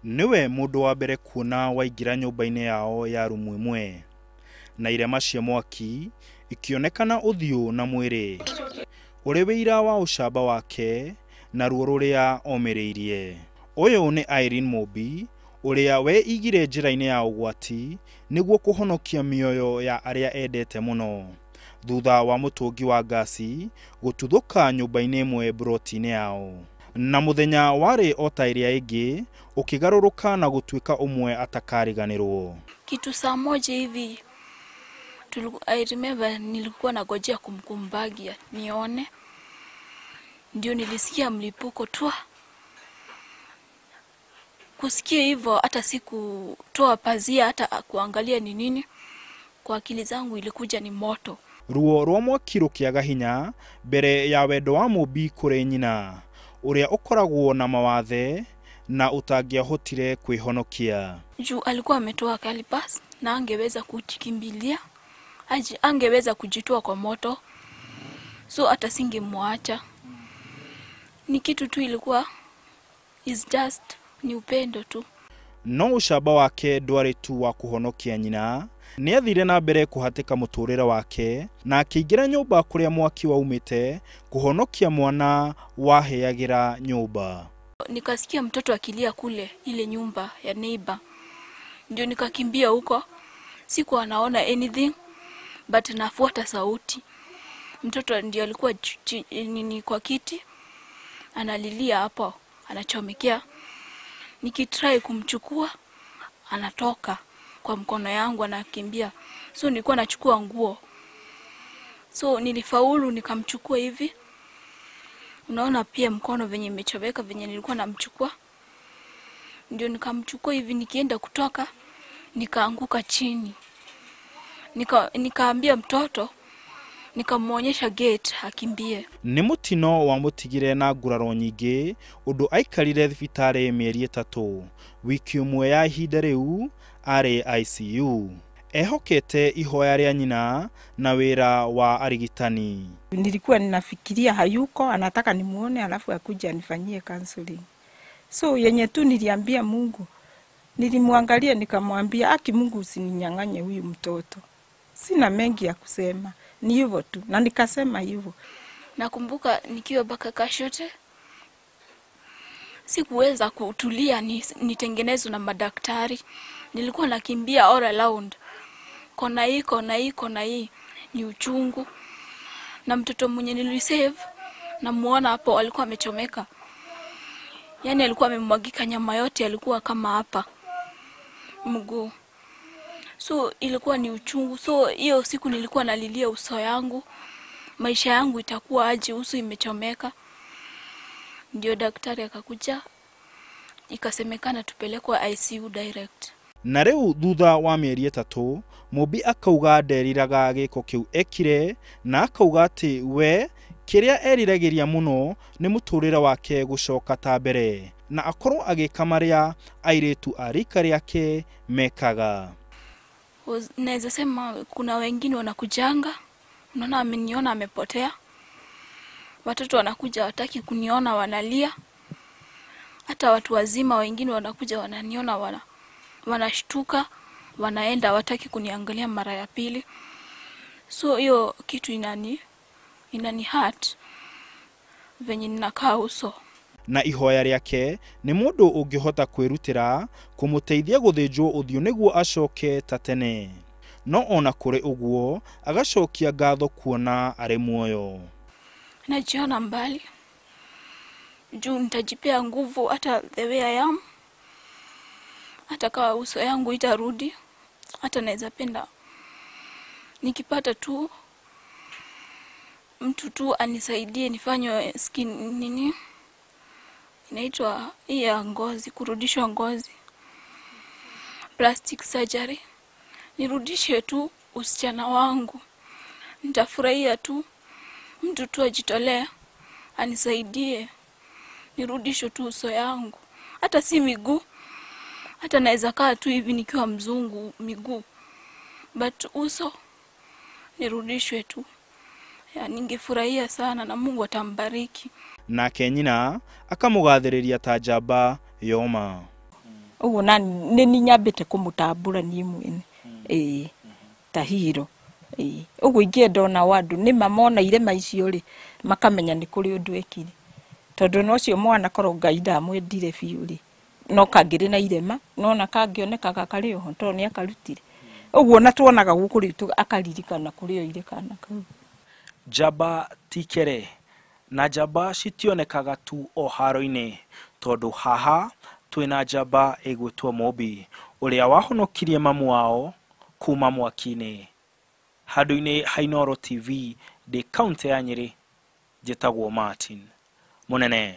Niwe mundu wa mbere kuona waingira nyumba-inĩ yao ya rumu ĩmwe na irema cia mwaki ikionekana ũthiũ na mwĩrĩ ũrĩ wĩira wa ũcamba wake na ruo rũrĩa omĩrĩirie. Ũyũ nĩ Irene Mumbi ũrĩa weigire njĩra-inĩ ya ũgwati nĩguo kũhonokia mĩoyo ya arĩa endete mũno thutha wa mũtũngi wa ngasi gũtuthũka nyũmba-inĩ ĩmwe mburoti-inĩ yao. Na mũthenya warĩ o ta ĩrĩa ĩngĩ ũkĩgarũrũka na gũtuĩka ũmwe atakariganĩrwo. Kitu saa moja hivi I remember nilikuwa nagojea kumkumbagia nione, ndio nilisikia mlipuko tu. Kusikia hivyo hata sikutoa pazia hata kuangalia ni nini, kwa akili zangu ilikuja ni moto. Ruo rwa mwaki rũkĩaga hinya mbere ya wendo wa Mumbi kũrĩ nyina ũrĩa ũkoragwo na mawathe na ũtangĩahotire kwĩhonokia. Juu alikuwa ametoa kalipas na angeweza kujikimbilia, angeweza kujitoa kwa moto, so hata singemwacha. Ni kitu tu ilikuwa is just ni upendo tu. No ũcamba wake ndwarĩ tu wa kũhonokia nyina, nĩathire na mbere kũhatĩka mũtũrĩre wake na akĩingĩra nyũmba kũrĩa mwaki waumĩte kũhonokia mwana waheagĩra nyũmba. Nikasikia mtoto akilia kule ile nyumba ya neighbor, ndio nikakimbia huko. Sikuwa naona anything but nafuata sauti. Mtoto ndio alikuwa nini kwa kiti analilia hapo, anachomekea. Nikitry kumchukua anatoka kwa mkono yangu anakimbia. So nilikuwa nachukua nguo. So nilifaulu nikamchukua hivi. Unaona pia mkono venye imechomeka venye nilikuwa namchukua. Ndio nikamchukua hivi, nikienda kutoka nikaanguka chini. Nikaambia mtoto, nikamuonyesha gate akimbie. Nĩ mũtino wamũtigire na nguraro nyingĩ ũndũ aikarire thibitarĩ mĩeri 3, wiki ũmwe ya ihinda rĩu arĩ ICU. Ehokete ihoya rĩa nyina na wĩra wa arigitani. Nilikuwa ninafikiria hayuko, anataka nimuone alafu akuje anifanyie counseling. So yenye tu niliambia Mungu, nilimwangalia nikamwambia, aki Mungu usininyang'anye huyu mtoto. Sina mengi ya kusema, ni hivyo tu, na nikasema hivyo. Nakumbuka nikiwa baka kashote sikuweza kutulia nitengenezwe na madaktari. Nilikuwa nakimbia all around. Kona hii, kona hii, kona hii, ni uchungu. Na mtoto mwenye nilisave namuona hapo alikuwa amechomeka. Yaani alikuwa amemwagika nyama yote, alikuwa kama hapa mguu. So ilikuwa ni uchungu. So hiyo siku nilikuwa nalilia uso yangu, maisha yangu itakuwa aje, uso imechomeka. Ndio daktari akakuja, ikasemekana tupelekwa ICU direct. Na rĩu thutha wa mĩeri 3 Mumbi akauga nderiraga gĩko kĩu ekire na akauga atĩ we kĩrĩa eriragĩria mũno nĩ mũtũrĩre wake gũcoka ta mbere na akorwo agĩka marĩa airĩtu a rika rĩake mekaga. Naweza sema kuna wengine wanakujanga, unaona ameniona amepotea. Watoto wanakuja wataki kuniona wanalia. Hata watu wazima wengine wanakuja wananiona wanashtuka, wanaenda wataki kuniangalia mara ya pili. So hiyo kitu inani hurt venye ninakaa uso. Na ihoya rĩake nĩ mũndũ ũngĩhota kwĩrutĩra kũmũteithia gũthĩnjwo ũthiũ nĩguo acoke ta tene. No ona kũrĩ ũguo agacokia ngatho kuona arĩ muoyo. Najiona mbali juu nitajipea nguvu hata the way I am, hata kama uso yangu itarudi, hata naweza penda nikipata tu mtu tu anisaidie nifanywe skin nini inaitwa hii ya ngozi, kurudishwa ngozi, plastic surgery, nirudishe tu usichana wangu. Nitafurahia tu mtu tu ajitolee anisaidie nirudishe tu uso yangu, hata si miguu, hata naweza kaa tu hivi nikiwa mzungu miguu, but uso nirudishwe tu. Ya, ningefurahia sana na Mungu atambariki. Nake nyina akamũgathĩrĩria ta njamba yoma. Ũguo na nĩ nyambĩte kũmũtambũra niĩ mwene. Ĩĩ, ta hero. Ĩĩ, ũguo ingĩenda ona o andũ nĩma mona irema icio rĩ, makamenya nĩ kũrĩ ũndũ ekire. Tondũ ona ũcio mwana korwo Ngai ndamwendire biũ rĩ, no kangĩrĩ na irema, nona kangĩonekaga karĩ oho tondũ nĩ akarutire. Ũguo ona tuonaga gũkũ rĩu akaririkana kũrĩa oire kana kau. Njamba ti kere na njamba citionekaga tu o haro-inĩ, tondũ haha twĩna njamba ĩgwĩtwo Mũmbi ũrĩa wahonokirie mamu wao kuma mwaki-inĩ. Handũ-inĩ ha Inooro TV ndĩ kaũntĩ ya Nyĩrĩ, njĩtagwo Martin Mũnene.